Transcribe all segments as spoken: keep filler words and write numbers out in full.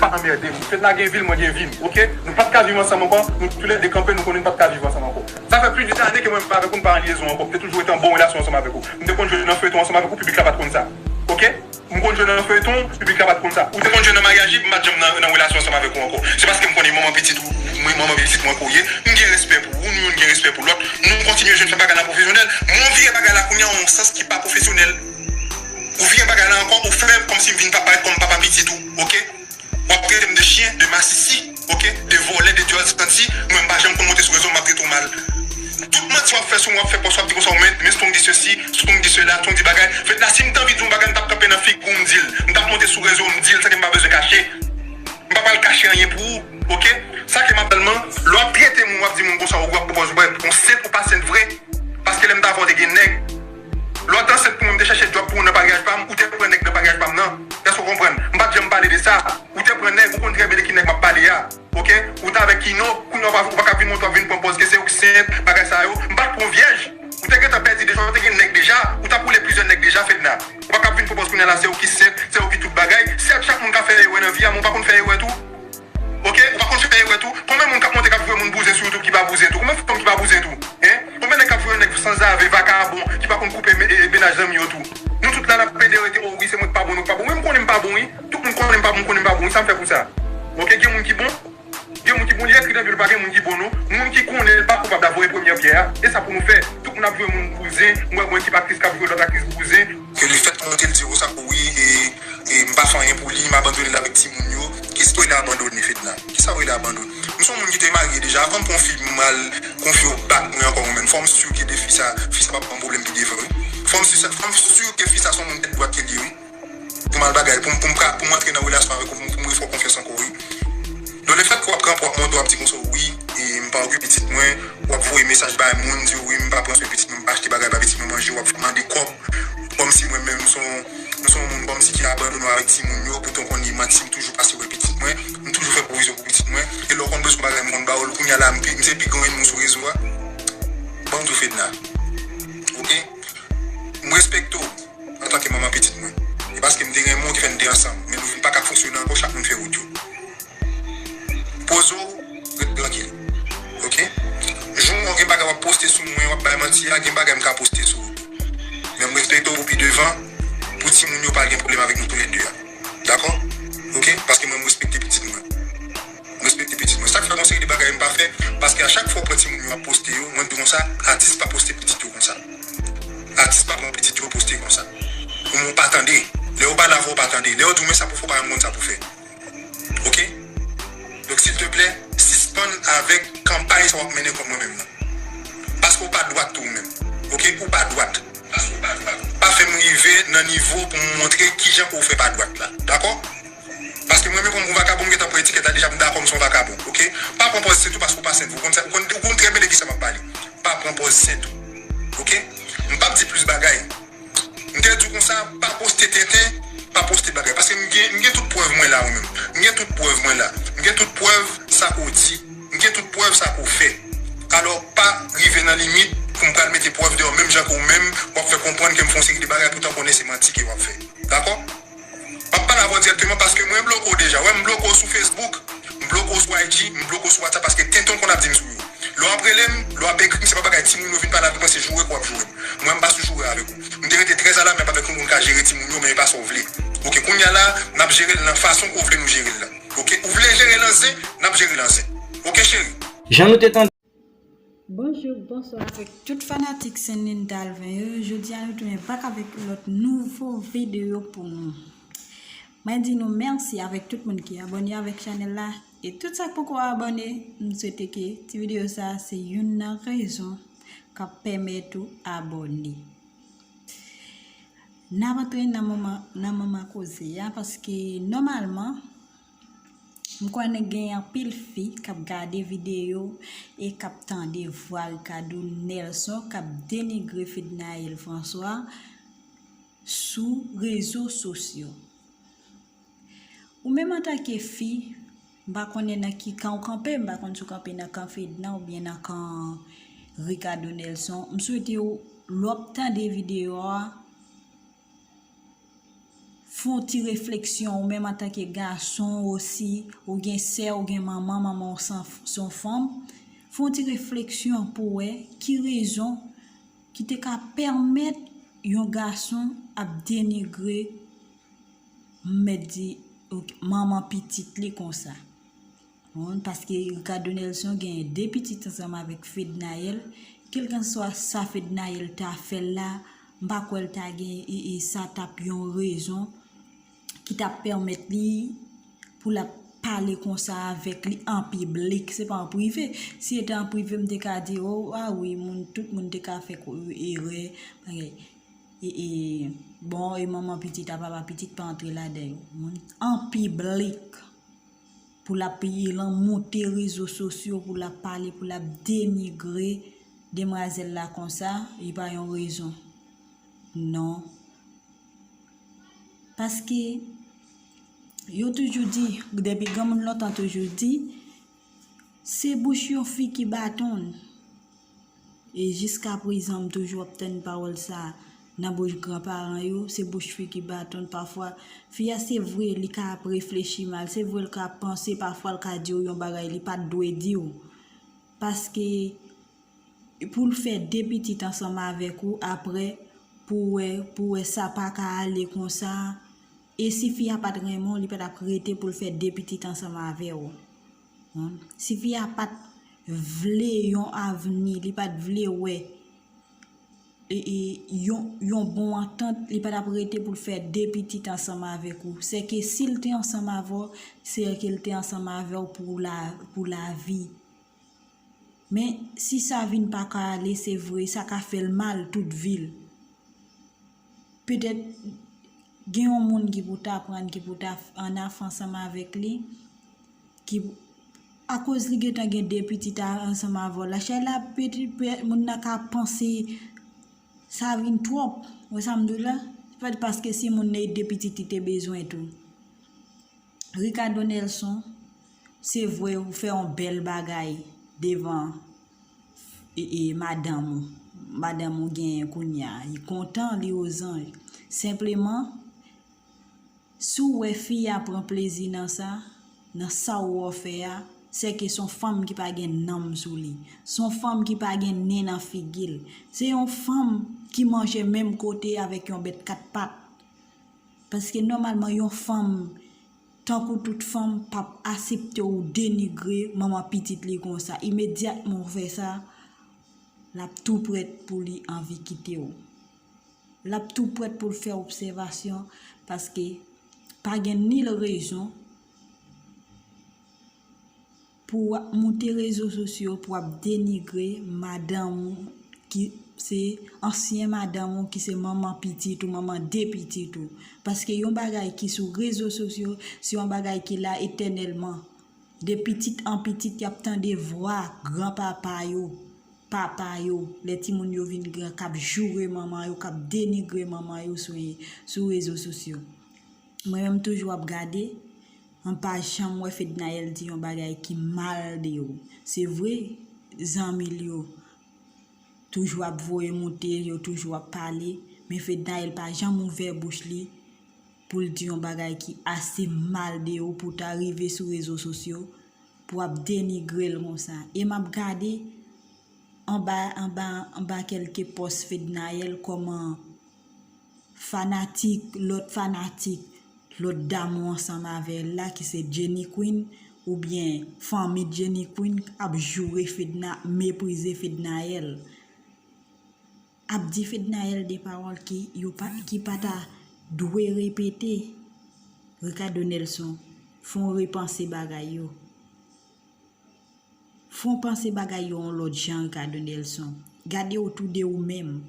pa anmède m. Fedna gen vi l, mwen gen vi m, oke? Nou pa t ka viv ansanm ankò, nou toulède kanpe, nou konnen n pa t ka viv ansanm ankò. Sa fè plis de ane ke mwen menm avèk ou, n pa an lyezon ankò. M te toujou rete an bon relasyon ansanm avèk ou. M te konn jwe nan feyton ansanm avèk ou, piblik la pa t konn sa. Oke? M konn jwe nan feyton, piblik la pa t konn sa. Ou te konn jwe nan maryaj, m pa t janm nan, nan relasyon ansanm avèk ou ankò. Se paske m konnen manman pitit ou, mwen, manman pitit mwen ke w ye. M gen respè pou ou, nou youn gen respè pou lòt. Nou kontinye jwenn fè bagay la pwofesyonèl. Men w vire bagay la kounye a yon sans ki pa pwofesyonèl. Ou vire bagay la ankò, ou fè kòmsi m vin pa parèt kòm papa pitit ou, oke? W ap trete m de chyen, de masisi, oke? De vòlè, de dyòl santi. Mwen, m pa janm konn monte sou rezo, m ap trete w mal. Tout manti w ap fè sou mwen, w ap fè pòs, w ap di konsa, w men, men Strong di sesi, Strong di sela, Strong di bagay. Fedna, si m t anvi di yon bagay, m t ap kanpe nan figi w, m di l. M t ap monte sou rezo, m di l, san ke m pa bezwen kache. M pa pral kache anyen pou ou, oke? Sa ke m ap tèlman, lè w ap trete moun, w ap di moun konsa, ou ap pwopòze, brèf, ou sent ou pa sent vre. Paske lè m t avè w, te gen nèg. Lè w te ansent pou mwen, m te chèche djòb pou ou nan paryaj pa m, ou te pran nèg nan paryaj pa m nan. Èske w konprann? M pa t janm pale de sa. Ou te pran nèg, ou konn trè byen de ki nèg m ap pale a. Oke? Ou t avèk Kino, kounye a w pa, ou pa ka vin montre w ap vin pran pòz ke se ou ki sent, bagay sa yo. M pa t pran vyèj. Ou te gentan pèdi deja, ou te gen nèg deja. Ou t ap woule plizyè nèg deja, Fedna. Ou pa ka vin pran pòz kounye a la, se ou ki sent, se ou ki tout bagay. Sèt, chak moun ka fè erè nan vi a, men ou pa konn fè erè tou. Oke? Ou pa konn fè erè tou. Konbyen moun k ap monte k ap voye moun bouzen sou YouTube ki pa bouzen tou? Konbyen fanm ki pa bouzen tou? Hein? Konbyen nèg k ap voye nèg sanzave, vakabon, ki pa konn koupe me- e- e- mennaj zanmi yo tou? Nou tout la n ap plede rete, o wi, se mwen k pa bon, nou k pa bon. Wi, m konnen m pa bon, wi. Tout moun konnen m pa bon, m konnen m pa bon, wi, sa m fè pou sa? Oke, gen moun ki bon? Gen moun ki bon, li ekri nan Bib, pa gen moun ki bon, non. Moun ki konnen l pa koupab la voye premyè pyè a. E sa pou nou fè. Tout moun ap voye moun bouzen, m wè gon ekip aktris k ap voye lòt aktris bouzen. Ke lefèt ke w te di konsa ke wi, e, e m pa fè anyen pou li, m abandone l avèk timoun yo. Kisa w rele abandone, Fedna? Kisa w rele abandone? M se yon moun ki te marye deja. Avan m pran yon fi, m al konfye w bak mwen ankò, mwen menm. Fò m si ke de fi sa, fi sa p ap ban m pwoblèm pi devan, wi. Fò m si sa, fò m si ke fi sa se yon moun tèt dwat ke l ye, wi. Pou m al bagay, pou m, pou m ka, pou m antre nan relasyon avèk ou, pou m, pou m refè w konfyans ankò, wi. Donk, lefèt ke w ap kanpe, w ap monte, w ap di konsa, wi, e m pa okipe pitit mwen, w ap voye mesaj bay moun, di, wi, m pa pran swen pitit mwen, m pa achte bagay ba pitit mwen manje, w ap mande kòb, kòmsi mwen menm, m se yon, m se yon moun kòmsi ki abandone w avèk timoun yo, poutan w konnen manti, m toujou pase wè pitit mwen, m toujou fè pwovizyon pou pitit mwen, e lè w konn bezwen bagay, m konn ba w l, kounye a la, m pi, m se pi gran moun sou rezo a. Ban m di w, Fedna. Oke? M respekte w antanke manman pitit mwen. E paske m te renmen w ki fè n te ansanm, men nou vin pa ka fonksyone ankò, chak moun fè wout yo. Poze w, ret trankil. Oke? Jou w gen bagay w ap poste sou mwen, w ap bay manti a, gen bagay m ka poste sou ou tou. Men m respekte w pou pi devan, pou timoun yo pa gen pwoblèm avèk nou toulède a. Dakò? Oke? Paske mwen, m respekte pitit mwen. M respekte pitit mwen. Sa k fè gon seri de bagay m pa fè, paske a chak fwa w pran timoun yo ap poste yo, mwen di konsa, atis pa poste pitit yo konsa. Atis pa pran pitit yo poste konsa. Ou pa tande. Lè yo pale avè w, ou pa tande. Lè yo di w men sa pou fè, ou pa janm konn sa pou fè. Oke? Donk, silteplè, sispann avèk kanpay sa w ap mennen kont mwen menm nan. Paske ou pa dwat tou ou menm. Oke? Ou pa dwat. Pa fè m rive nan nivo pou m montre kijan ke w fè pa dwat la. Dakò? Paske mwen menm kòm yon vakabon, m gentan pran etikèt la deja, m dakò m se yon vakabon. Oke? Pa pran pòz sent ou paske ou pa sent vre. Ou konn sa, ou konn, ou konn trè byen de kisa m ap pale. Pa pran pòz sent ou. Oke? M p ap di plis bagay. M te di w konsa, pa poste tenten, pa poste bagay. Paske m gen, m gen tout prèv mwen la, ou menm. M gen tout prèv mwen la. M gen tout prèv sa ke w di. M gen tout prèv sa ke w fè. Alò, pa rive nan limit pou m pral mete prèv deyò menm jan ke w menm, w ap fè konprann ke m fè yon seri de bagay, poutan w konnen se manti ke w ap fè. Dakò? M ap pale avè w dirèkteman paske mwen bloke w deja. Wè, m bloke w sou Facebook, m bloke w sou I G, m bloke w sou WhatsApp paske tenten w konn ap di m sou yo. Lè w ap rele m, lè w ap ekri m, se pa bagay timoun yo vin pale avèk mwen, se joure ke w ap joure m. Mwen, m pa sou joure avèk ou. M te rete trè alamyab avèk nou pou n ka jere timoun yo, men e pa sa w vle. Oke, kounye a la, n ap jere l nan fason ke w vle nou jere l la. Oke, ou vle jere l an zen, n ap jere l an zen. Oke, cheri? Jan nou te tande. Bonjou, bonswa avèk tout fanatik Sen Linda Alvin yo. Jodi a nou tounen bak avèk lòt nouvo videyo pou nou. Mwen di nou mèsi avèk tout moun ki abòne avèk chanèl la. E tout sa k poko abòne, m swete ke ti videyo sa se youn nan rezon k ap pèmèt ou abòne. N ap antre nan moman, nan moman koze a, paske nòmalman, m konnen gen anpil fi k ap gade videyo e k ap tande vwa Ricardo Nelson k ap denigre Fednaelle François sou rezo sosyo. Ou menm antanke fi, m pa konnen nan ki kan w kanpe, m pa konn si w kanpe nan kan Fedna oubyen nan kan Ricardo Nelson. M swete w, lè w ap tande videyo a, Fè yon ti refleksyon, ou menm antanke gason osi, ou gen sè, ou gen manman, manman w se yon fanm. Fè yon ti refleksyon pou w wè ki rezon ki te ka pèmèt yon gason ap denigre, m mèt di, ok, manman pitit li konsa. Bon, paske Ricardo Nelson genyen de pitit ansanm avèk Fednaelle. Kèlkanswa sa Fednaelle ta fè l la, m pa kwè l ta gen, e, e, sa t ap yon rezon ki t ap pèmèt li pou l ap pale konsa avèk li an piblik, se pa an prive. Si se te an prive, m te ka di, o, a wi, moun, tout moun te ka fè ko-, erè, bagay. E, e, bon, e manman pitit a papa pitit pa antre ladan yo. Moun, an piblik, pou l ap, lan monte rezo sosyo, pou l ap pale, pou l ap denigre demwazèl la konsa, li pa yon rezon. Non. Paske yo toujou di, depi granmoun lontan toujou di, se bouch yon fi ki baton l. E jiska prezan, m toujou ap tann pawòl sa a nan bouch granparan yo, se bouch fi ki baton l. Pafwa, fi a, se vre, li ka ap reflechi mal, se vre, l ka ap panse, pafwa, l ka di w yon bagay li pa t dwe di w. Paske, pou l fè de pitit ansanm avèk ou, apre, pou w wè, pou w wè sa pa ka ale konsa, e si fi a pa t renmen w, li pa t ap rete pou l fè de pitit ansanm avè w. Hmm. Si fi a pa t vle yon avni, li pa t vle wè, e, e, yon, yon bon antant, li pa t ap rete pou l fè de pitit ansanm avèk ou. Sèke si l te ansanm avè w, sèke l te ansanm avè w pou la, pou lavi. Men, si sa vin pa ka ale, se vre, sa ka fè l mal tout vi l. Petèt, gen yon moun ki pou ta pran, ki pou ta f-, an afè ansanm avèk li, ki, akoz li gentan gen de pitit a-, ansanm avè w la, chay la, peti-, pe-, moun nan ka panse sa vin twòp. Wè sa m di w la? Se pa paske se moun nan e de pitit li te bezwen tou. Ricardo Nelson, se vre ou fè yon bèl bagay devan, e, e, madanm ou. Madanm ou genyen kounye a. Li kontan, li ozanj. Senpleman, si w wè fi a pran plezi nan sa, nan sa w wè w fè a, sèke se yon fanm ki pa gen nanm sou li. Se yon fanm ki pa gen nen nan figi l. Se yon fanm ki manje menm kote avèk yon bèt kat pat. Paske nòmalman, yon fanm, tankou tout fanm, p ap aksepte ou denigre manman pitit li konsa. Imedyatman ou fè sa, l ap tou prèt pou li anvi kite w. L ap tou prèt pou l fè obsèvasyon, paske pa gen nil rezon pou w ap moute rezo sosyo, pou w ap denigre madanm ou, ki se ansyen madanm ou, ki se manman pitit ou, manman de pitit ou. Paske yon bagay ki sou rezo sosyo, se yon bagay ki la etènèlman. De pitit an pitit, y ap tande vwa granpapa yo, papa yo, lè timoun yo vin gran, k ap joure manman yo, k ap denigre manman yo sou, sou rezo sosyo. Mwen menm, m toujou ap gade, m pa janm wè Fednaelle di yon bagay ki mal de yo. Se vre, zanmi l yo toujou ap voye moute, yo toujou ap pale, men Fednaelle pa janm ouvè bouch li pou l di yon bagay ki ase mal de yo, pou ta rive sou rezo sosyo, pou ap denigre l konsa. E m ap gade anba, anba, anba kèlke pòs Fednaelle kòman fanatik, lòt fanatik, lòt dam ou ansanm avè l la, ki se Jenny Queen, oubyen fanmi Jenny Queen, ap joure Fedna, meprize Fednaelle. Ap di Fednaelle de pawòl ki yo pa, ki pa ta dwe repete. Ricardo Nelson, fè w repanse bagay yo. Fè w panse bagay yo yon lòt jan, Ricardo Nelson. Gade otou de ou menm.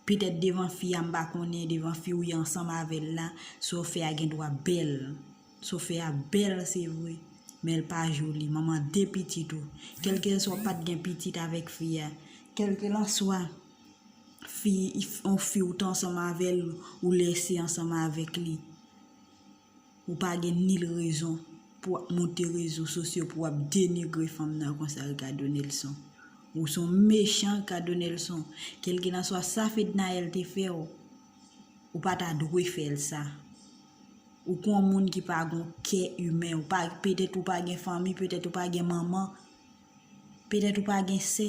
Petèt devan fi a, m pa konnen, devan fi ou ye ansanm avè l la, sa w fè a gen dwa bèl. Sa w fè a bèl, se vre, men l pa joli. Manman de pitit ou. Kèlkeswa w pa t gen pitit avèk fi a, kèlkelanswa fi, yon fi ou t ansanm avè l, ou lèse ansanm avèk li, ou pa gen nil rezon pou w ap moute rezo sosyo pou w ap denigre fanm nan konsa, Ricardo Nelson. Ou se yon mechan, Ricardo Nelson. Kèlkelanswa sa Fednaelle te fè w, ou pa ta dwe fè l sa. Ou kon yon moun ki pa gen kè imen, ou pa, petèt ou pa gen fanmi, petèt ou pa gen manman, petèt ou pa gen sè.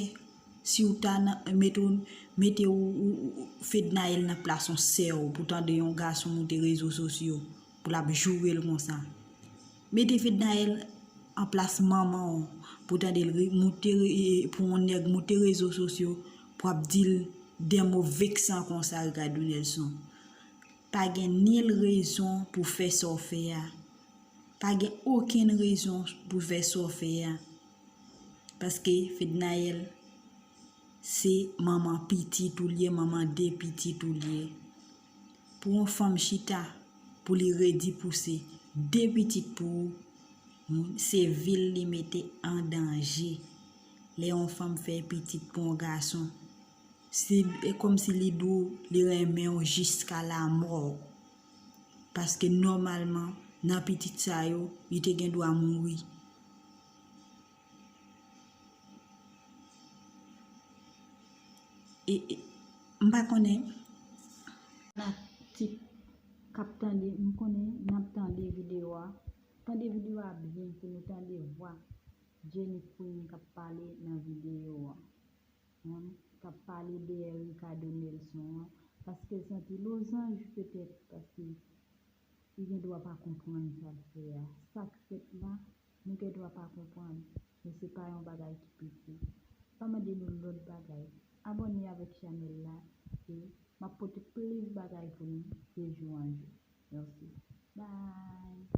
Si w ta nan, mete w, mete w, ou, ou, Fednaelle nan plas yon sè w, pou tande yon gason moute rezo sosyo, pou l ap joure l konsa. Mete Fednaelle an plas manman w, pou tande l re-, moute re-, e, pou yon nèg moute rezo sosyo, pou ap di l de mo veksan konsa, Ricardo Nelson. Pa gen nil rezon pou fè sa w fè a. Pa gen okenn rezon pou fè sa w fè a. Paske Fednaelle, se manman pitit ou l ye, manman de pitit ou l ye. Pou yon fanm chita, pou li redi pouse de pitit pou ou, se vi l li mete an danje. Lè yon fanm fè pitit pou yon gason, se, e kòmsi li di w li renmen w jiska lamò. Paske nòmalman, nan pitit sa yo, li te gen dwa mouri. E, e, m pa konnen. Fanatik k ap tande, m konnen n ap tande videyo a. Tande videyo a byen pou nou tande vwa Jenny Queen k ap pale nan videyo a. Moun k ap pale dèyè Ricardo Nelson an, paske l santi lozanj petèt, paske li gen dwa pa konprann sa l fè a. Sa k fèt la, nou gen dwa pa konprann, men se pa yon bagay ki piti. Pa mande nou lòt bagay. Abòne avèk chanèl la, e m ap pote plis bagay pou nou de jou an jou. Mèsi. Bye.